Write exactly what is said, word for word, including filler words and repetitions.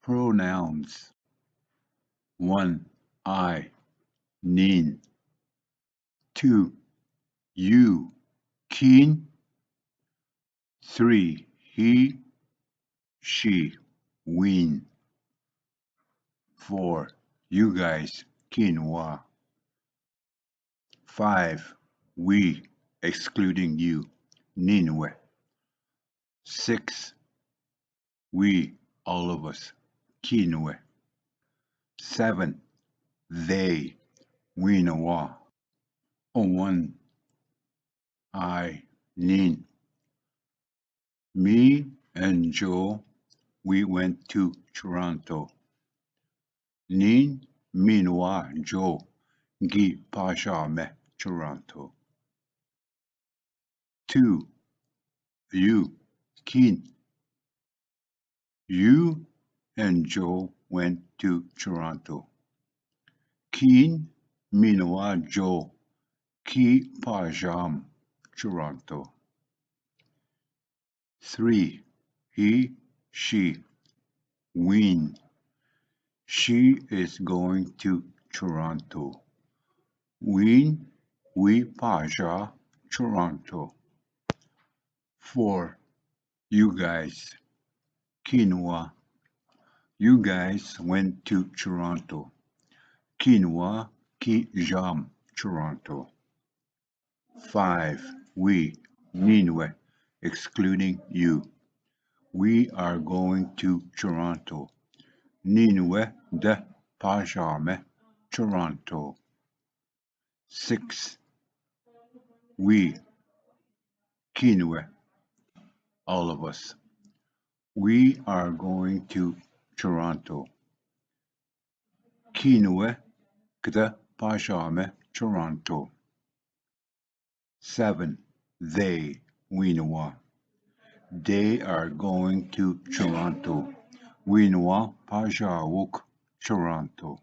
Pronouns. One, I, nin. Two, you, kin. Three, he, she, win. Four, you guys, kin wa. Five, we, excluding you, nin we. Six, we, all of us, kin we. Seven, they, win wa. One, I, nin. Me and Joe, we went to Toronto. Nin, min wa Joe, gi pa zha me Toronto. Two, you, kin. You and Joe went to Toronto. Kin, min wa Joe, ki pa zha me Toronto. Three, he, she, win. She is going to Toronto. Win, wi pa zha Toronto. Four, you guys, kin wa. You guys went to Toronto. Kin wa ki zha me Toronto. Five, we, nin we, excluding you. We are going to Toronto. Nin we de pa zha me Toronto. Six, we, kin we, all of us. We are going to Toronto. Kin we kde pa zha me Toronto. Seven, they, win wa. They are going to Toronto. Win wa pa zha wok Toronto.